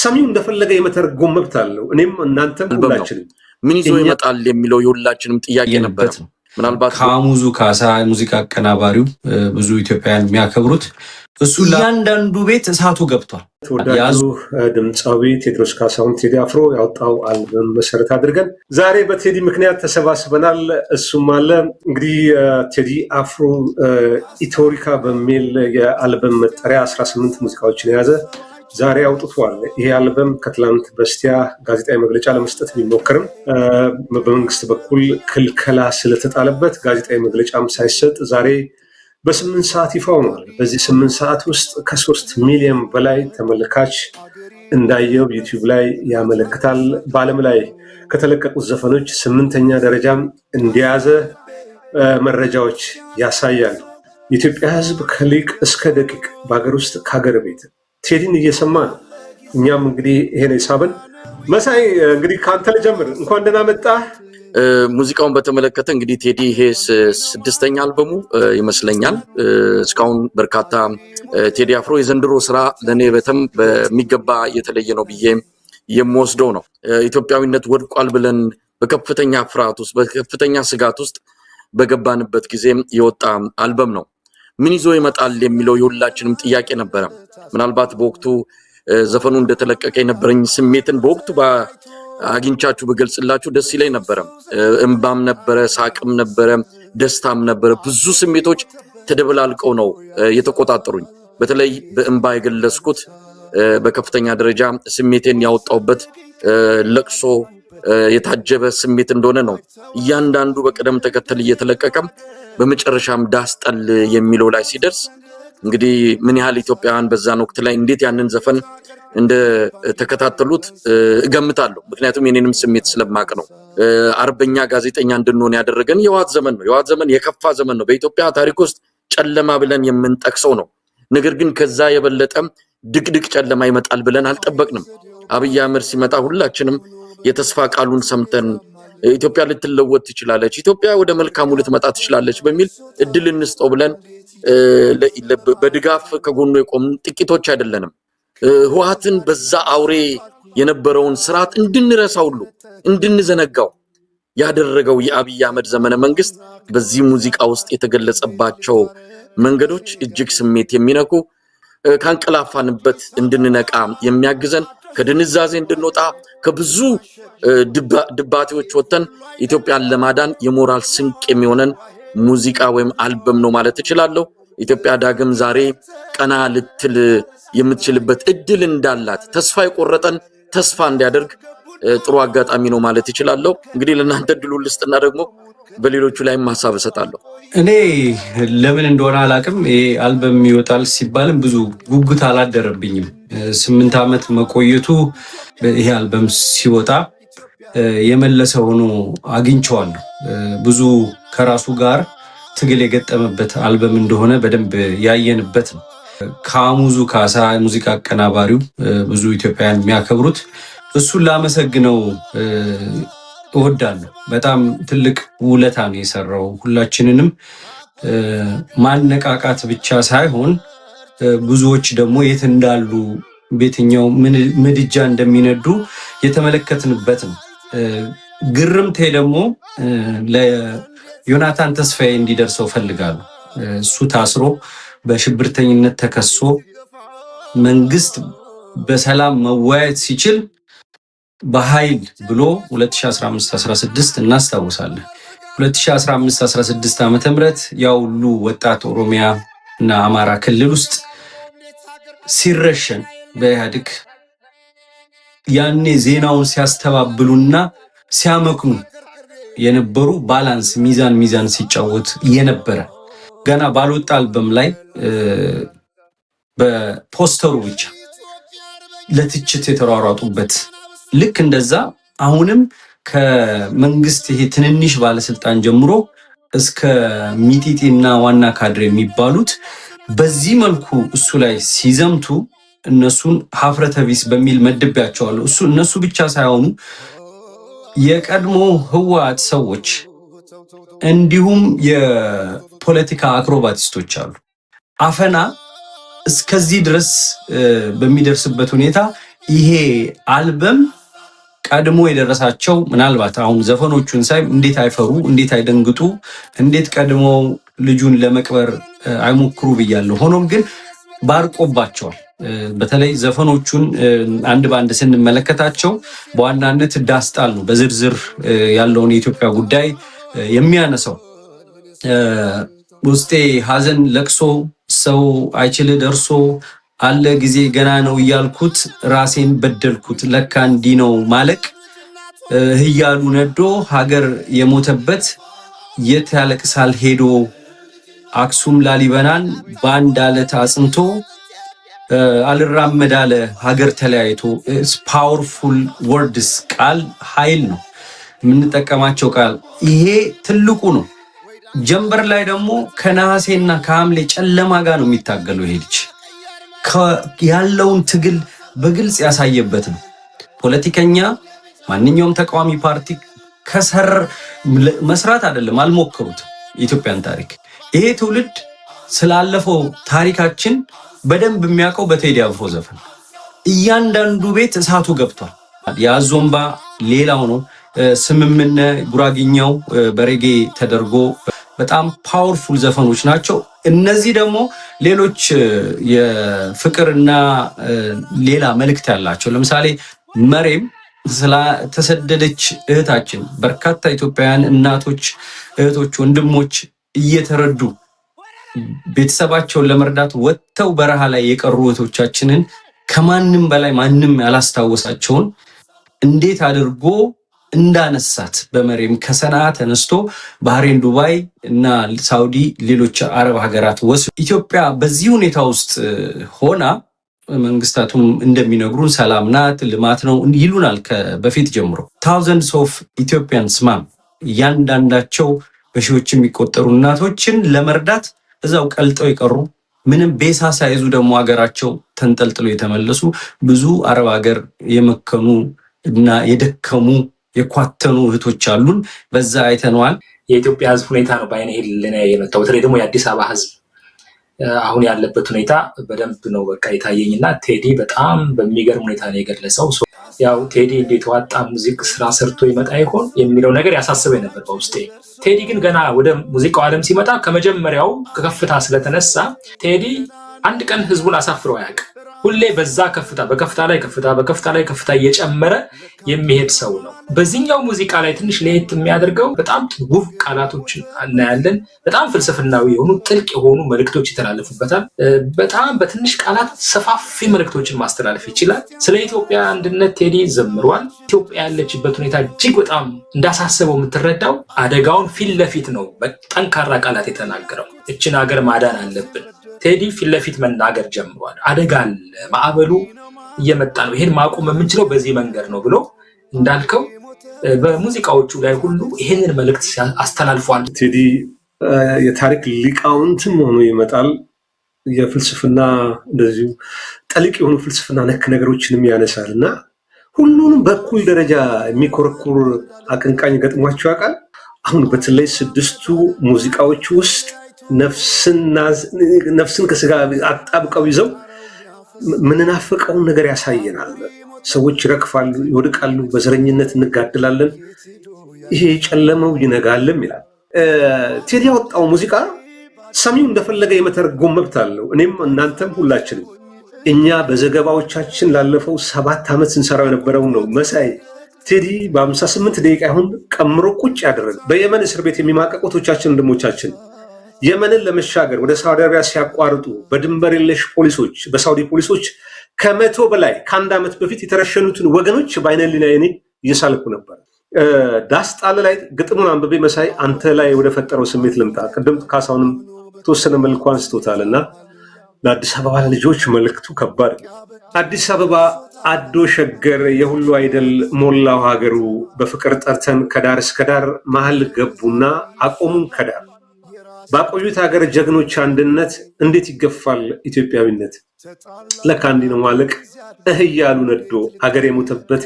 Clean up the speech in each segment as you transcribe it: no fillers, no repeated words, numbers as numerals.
ሰሚው እንደፈለገ የመተርጎም መብት አለው። እኔም እናንተም አልበም ነው። ሁላችንም ምን ይዞ ይመጣል የሚለው የሁላችንም ጥያቄ ነበረ። ነው። ምናልባት ካሙዙ ካሳ ሙዚቃ አቀናባሪው፣ ብዙ ኢትዮጵያውያን የሚያከብሩት እሱ፣ እያንዳንዱ ቤት እሳቱ ገብቷል። ተወዳጁ ድምፃዊ ቴዎድሮስ ካሳሁን ቴዲ አፍሮ ያወጣው አልበም መሰረት አድርገን ዛሬ በቴዲ ምክንያት ተሰባስበናል። እሱም አለ። እንግዲህ ቴዲ አፍሮ ኢቶሪካ በሚል የአልበም መጠሪያ 18 ሙዚቃዎችን የያዘ ዛሬ አውጥቷል። ይሄ አልበም ከትላንት በስቲያ ጋዜጣዊ መግለጫ ለመስጠት ቢሞክርም በመንግስት በኩል ክልከላ ስለተጣለበት ጋዜጣዊ መግለጫም ሳይሰጥ ዛሬ በ8 ሰዓት ይፋ ሆኗል። በዚህ 8 ሰዓት ውስጥ ከ3 ሚሊዮን በላይ ተመልካች እንዳየው ዩቲዩብ ላይ ያመለክታል። በዓለም ላይ ከተለቀቁት ዘፈኖች ስምንተኛ ደረጃም እንደያዘ መረጃዎች ያሳያሉ። የኢትዮጵያ ሕዝብ ከሊቅ እስከ ደቂቅ በሀገር ውስጥ ከሀገር ቤት ቴዲን እየሰማ ነው። እኛም እንግዲህ ይሄ ነው የሳበን። መሳይ፣ እንግዲህ ከአንተ ልጀምር። እንኳን ደህና መጣህ። ሙዚቃውን በተመለከተ እንግዲህ ቴዲ ይሄ ስድስተኛ አልበሙ ይመስለኛል። እስካሁን በርካታ ቴዲ አፍሮ የዘንድሮ ስራ ለእኔ በተም በሚገባ የተለየ ነው ብዬ የምወስደው ነው። ኢትዮጵያዊነት ወድቋል ብለን በከፍተኛ ፍርሃት ውስጥ፣ በከፍተኛ ስጋት ውስጥ በገባንበት ጊዜ የወጣ አልበም ነው። ምን ይዞ ይመጣል የሚለው የሁላችንም ጥያቄ ነበረ። ምናልባት በወቅቱ ዘፈኑ እንደተለቀቀ የነበረኝ ስሜትን በወቅቱ አግኝቻችሁ ብገልጽላችሁ ደስ ይለኝ ነበረ። እምባም ነበረ፣ ሳቅም ነበረ፣ ደስታም ነበረ። ብዙ ስሜቶች ተደበላልቀው ነው የተቆጣጠሩኝ። በተለይ በእምባ የገለጽኩት፣ በከፍተኛ ደረጃ ስሜቴን ያወጣሁበት ለቅሶ የታጀበ ስሜት እንደሆነ ነው። እያንዳንዱ በቅደም ተከተል እየተለቀቀም በመጨረሻም ዳስጠል የሚለው ላይ ሲደርስ እንግዲህ ምን ያህል ኢትዮጵያውያን በዛን ወቅት ላይ እንዴት ያንን ዘፈን እንደተከታተሉት እገምታለሁ። ምክንያቱም የኔንም ስሜት ስለማቅ ነው። አርበኛ ጋዜጠኛ እንድንሆን ያደረገን የህወሓት ዘመን ነው። የህወሓት ዘመን የከፋ ዘመን ነው። በኢትዮጵያ ታሪክ ውስጥ ጨለማ ብለን የምንጠቅሰው ነው። ነገር ግን ከዛ የበለጠ ድቅድቅ ጨለማ ይመጣል ብለን አልጠበቅንም። አብይ አህመድ ሲመጣ ሁላችንም የተስፋ ቃሉን ሰምተን ኢትዮጵያ ልትለወጥ ትችላለች፣ ኢትዮጵያ ወደ መልካሙ ልትመጣ ትችላለች በሚል እድል እንስጠው ብለን በድጋፍ ከጎኑ የቆምን ጥቂቶች አይደለንም። ህወሓትን በዛ አውሬ የነበረውን ስርዓት እንድንረሳ ሁሉ እንድንዘነጋው ያደረገው የአብይ አህመድ ዘመነ መንግስት በዚህ ሙዚቃ ውስጥ የተገለጸባቸው መንገዶች እጅግ ስሜት የሚነኩ፣ ካንቀላፋንበት እንድንነቃ የሚያግዘን፣ ከድንዛዜ እንድንወጣ፣ ከብዙ ድባቴዎች ወጥተን ኢትዮጵያን ለማዳን የሞራል ስንቅ የሚሆነን ሙዚቃ ወይም አልበም ነው ማለት እችላለሁ። ኢትዮጵያ ዳግም ዛሬ ቀና ልትል የምትችልበት እድል እንዳላት ተስፋ የቆረጠን ተስፋ እንዲያደርግ ጥሩ አጋጣሚ ነው ማለት እችላለሁ። እንግዲህ ለእናንተ እድሉን ልስጥና ደግሞ በሌሎቹ ላይም ሀሳብ እሰጣለሁ። እኔ ለምን እንደሆነ አላውቅም። ይሄ አልበም ይወጣል ሲባልም ብዙ ጉጉት አላደረብኝም። 8 ዓመት መቆየቱ ይሄ አልበም ሲወጣ የመለሰ ሆኖ አግኝቼዋለሁ። ብዙ ከራሱ ጋር ትግል የገጠመበት አልበም እንደሆነ በደንብ ያየንበት ነው። ካሙዙ ካሳ ሙዚቃ አቀናባሪው፣ ብዙ ኢትዮጵያውያን የሚያከብሩት እሱን ላመሰግነው እወዳለሁ። በጣም ትልቅ ውለታ ነው የሰራው። ሁላችንንም ማነቃቃት ብቻ ሳይሆን ብዙዎች ደግሞ የት እንዳሉ፣ በየትኛው ምድጃ እንደሚነዱ የተመለከትንበት ነው። ግርምቴ ደግሞ ለዮናታን ተስፋዬ እንዲደርሰው ፈልጋለሁ። እሱ ታስሮ በሽብርተኝነት ተከሶ መንግስት በሰላም መወያየት ሲችል በኃይል ብሎ 2015-16 እናስታውሳለን። 2015-16 ዓ.ም. ያው ሁሉ ወጣት ኦሮሚያ እና አማራ ክልል ውስጥ ሲረሸን በኢህአዴግ ያኔ ዜናውን ሲያስተባብሉና ሲያመክኑ የነበሩ፣ balance ሚዛን ሚዛን ሲጫወት የነበረ፣ ገና ባልወጣ አልበም ላይ በፖስተሩ ብቻ ለትችት የተሯሯጡበት፣ ልክ እንደዛ አሁንም ከመንግስት ይሄ ትንንሽ ባለስልጣን ጀምሮ እስከ ሚጢጢ እና ዋና ካድሬ የሚባሉት በዚህ መልኩ እሱ ላይ ሲዘምቱ እነሱን ሀፍረተ ቢስ በሚል መድቤያቸዋለሁ። እሱ እነሱ ብቻ ሳይሆኑ የቀድሞ ህወሓት ሰዎች እንዲሁም የፖለቲካ አክሮባቲስቶች አሉ። አፈና እስከዚህ ድረስ በሚደርስበት ሁኔታ ይሄ አልበም ቀድሞ የደረሳቸው ምናልባት አሁን ዘፈኖቹን ሳይ እንዴት አይፈሩ፣ እንዴት አይደንግጡ፣ እንዴት ቀድሞ ልጁን ለመቅበር አይሞክሩ ብያለሁ። ሆኖም ግን ባርቆባቸዋል። በተለይ ዘፈኖቹን አንድ በአንድ ስንመለከታቸው በዋናነት ዳስጣል ነው በዝርዝር ያለውን የኢትዮጵያ ጉዳይ የሚያነሳው። ውስጤ ሀዘን ለቅሶ ሰው አይችል ደርሶ አለ ጊዜ ገና ነው እያልኩት ራሴን በደልኩት። ለካ እንዲህ ነው ማለቅ እያሉ ነዶ ሀገር የሞተበት የት ያለቅሳል ሄዶ አክሱም ላሊበላን በአንድ አለት አጽንቶ አልራመድ አለ ሀገር ተለያይቶ። Powerful words፣ ቃል ኃይል ነው የምንጠቀማቸው ቃል። ይሄ ትልቁ ነው። ጀንበር ላይ ደግሞ ከነሐሴና ከሐምሌ ጨለማ ጋር ነው የሚታገለው ይሄ ልጅ፣ ያለውን ትግል በግልጽ ያሳየበት ነው። ፖለቲከኛ፣ ማንኛውም ተቃዋሚ ፓርቲ ከሰር መስራት አይደለም አልሞከሩትም የኢትዮጵያን ታሪክ። ይሄ ትውልድ ስላለፈው ታሪካችን በደንብ የሚያውቀው በቴዲ አፍሮ ዘፈን። እያንዳንዱ ቤት እሳቱ ገብቷል። የአዞ እምባ ሌላው ነው። ስምምነ ጉራግኛው በሬጌ ተደርጎ በጣም powerful ዘፈኖች ናቸው። እነዚህ ደግሞ ሌሎች የፍቅርና ሌላ መልእክት ያላቸው፣ ለምሳሌ መሬም ስለተሰደደች እህታችን፣ በርካታ ኢትዮጵያውያን እናቶች፣ እህቶች፣ ወንድሞች እየተረዱ ቤተሰባቸውን ለመርዳት ወጥተው በረሃ ላይ የቀሩ እህቶቻችንን ከማንም በላይ ማንም ያላስታወሳቸውን እንዴት አድርጎ እንዳነሳት በመሬም ከሰንዓ ተነስቶ ባህሬን፣ ዱባይ እና ሳውዲ፣ ሌሎች አረብ ሀገራት ወስዶ ኢትዮጵያ በዚህ ሁኔታ ውስጥ ሆና መንግስታቱም እንደሚነግሩን ሰላም ናት፣ ልማት ነው ይሉናል። በፊት ጀምሮ thousands of Ethiopians mom፣ እያንዳንዳቸው በሺዎች የሚቆጠሩ እናቶችን ለመርዳት እዛው ቀልጠው የቀሩ፣ ምንም ቤሳ ሳይዙ ደግሞ ሀገራቸው ተንጠልጥለው የተመለሱ፣ ብዙ አረብ ሀገር የመከኑ እና የደከሙ የኳተኑ እህቶች አሉን። በዛ አይተነዋል። የኢትዮጵያ ሕዝብ ሁኔታ ነው በአይነ ህሊና የመጣው። በተለይ ደግሞ የአዲስ አበባ ሕዝብ አሁን ያለበት ሁኔታ በደንብ ነው በቃ የታየኝ እና ቴዲ በጣም በሚገርም ሁኔታ ነው የገለጸው። ያው ቴዲ እንዴት ዋጣ music ስራ ሰርቶ ይመጣ ይሆን የሚለው ነገር ያሳስበኝ ነበር በውስጤ። ቴዲ ግን ገና ወደ ሙዚቃው ዓለም ሲመጣ ከመጀመሪያው ከከፍታ ስለተነሳ ቴዲ አንድ ቀን ህዝቡን አሳፍሮ አያውቅም። ሁሌ በዛ ከፍታ፣ በከፍታ ላይ ከፍታ፣ በከፍታ ላይ ከፍታ እየጨመረ የሚሄድ ሰው ነው። በዚህኛው ሙዚቃ ላይ ትንሽ ለየት የሚያደርገው በጣም ውብ ቃላቶችን እናያለን። በጣም ፍልስፍናዊ የሆኑ ጥልቅ የሆኑ መልእክቶች ይተላለፉበታል። በጣም በትንሽ ቃላት ሰፋፊ መልእክቶችን ማስተላለፍ ይችላል። ስለ ኢትዮጵያ አንድነት ቴዲ ዘምሯል። ኢትዮጵያ ያለችበት ሁኔታ እጅግ በጣም እንዳሳሰበው የምትረዳው አደጋውን ፊት ለፊት ነው በጠንካራ ቃላት የተናገረው። እችን ሀገር ማዳን አለብን። ቴዲ ፊት ለፊት መናገር ጀምሯል። አደጋ አለ፣ ማዕበሉ እየመጣ ነው፣ ይሄን ማቆም የምንችለው በዚህ መንገድ ነው ብሎ እንዳልከው በሙዚቃዎቹ ላይ ሁሉ ይሄንን መልእክት አስተላልፏል። ቴዲ የታሪክ ሊቃውንትም ሆኖ ይመጣል። የፍልስፍና እንደዚሁ ጥልቅ የሆኑ ፍልስፍና ነክ ነገሮችንም ያነሳል እና ሁሉንም በእኩል ደረጃ የሚኮረኩር አቀንቃኝ ገጥሟቸው ያውቃል? አሁን በተለይ ስድስቱ ሙዚቃዎች ውስጥ ነፍስን ከስጋ አጣብቀው ይዘው ምንናፍቀውን ነገር ያሳየናል። ሰዎች ይረግፋሉ፣ ይወድቃሉ፣ በዘረኝነት እንጋድላለን፣ ይሄ የጨለመው ይነጋልም ይላል። ቴዲ ያወጣው ሙዚቃ ሰሚው እንደፈለገ የመተርጎም መብት አለው። እኔም እናንተም ሁላችንም። እኛ በዘገባዎቻችን ላለፈው 7 ዓመት ስንሰራው የነበረው ነው። መሳይ፣ ቴዲ በ58 ደቂቃ ይሁን ቀምሮ ቁጭ ያደረገ፣ በየመን እስር ቤት የሚማቀቁ እህቶቻችን ወንድሞቻችን የመንን ለመሻገር ወደ ሳውዲ አረቢያ ሲያቋርጡ በድንበር የለሽ ፖሊሶች፣ በሳውዲ ፖሊሶች 100 በላይ ከአንድ ዓመት በፊት የተረሸኑትን ወገኖች በአይነ ህሊናዬ እኔ እየሳልኩ ነበር። ዳስጣለ ላይ ግጥሙን አንብቤ መሳይ አንተ ላይ ወደ ፈጠረው ስሜት ልምጣ። ቅድም ካሳሁንም ተወሰነ መልኩ አንስቶታል እና ለአዲስ አበባ ልጆች መልእክቱ ከባድ ነው። አዲስ አበባ አዶ ሸገር የሁሉ አይደል ሞላው ሀገሩ፣ በፍቅር ጠርተን ከዳር እስከ ዳር መሀል ገቡና አቆሙን ከዳር፣ ባቆዩት ሀገር ጀግኖች አንድነት እንዴት ይገፋል ኢትዮጵያዊነት? ለካ እንዲህ ነው ማለቅ እህ እያሉ ነዶ ሀገር የሞተበት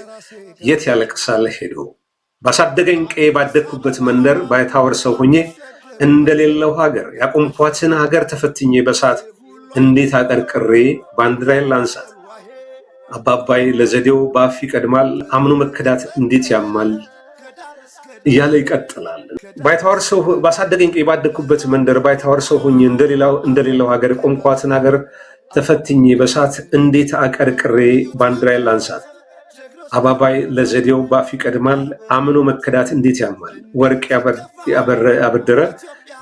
የት ያለቅሳል ሄዶ። ባሳደገኝ ቀዬ ባደግኩበት መንደር ባይታወር ሰው ሆኜ እንደሌለው ሀገር ያቆምኳትን ሀገር ተፈትኜ በሳት እንዴት አቀርቅሬ ባንዲራዬን ላንሳት? አባባይ ለዘዴው በአፍ ይቀድማል፣ አምኖ መከዳት እንዴት ያማል እያለ ይቀጥላል። ባይተዋር ሰው ባሳደገኝ ቀዬ ባደግኩበት መንደር ባይተዋር ሰው ሆኜ እንደሌላው ሀገር ቆምኳትን ሀገር ተፈትኜ በሳት እንዴት አቀርቅሬ ባንዲራዬን ላንሳት። አባባይ ለዘዴው ባፍ ይቀድማል፣ አምኖ መከዳት እንዴት ያማል። ወርቅ ያበደረ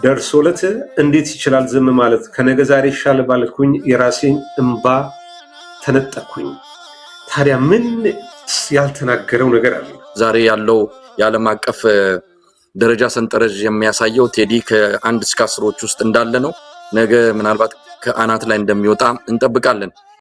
ደርሶለት እንዴት ይችላል ዝም ማለት። ከነገ ዛሬ ይሻል ባልኩኝ የራሴን እምባ ተነጠቅኩኝ። ታዲያ ምን ያልተናገረው ነገር አለ? ዛሬ ያለው የዓለም አቀፍ ደረጃ ሰንጠረዥ የሚያሳየው ቴዲ ከ1 እስከ 10ሮች ውስጥ እንዳለ ነው። ነገ ምናልባት ከአናት ላይ እንደሚወጣ እንጠብቃለን።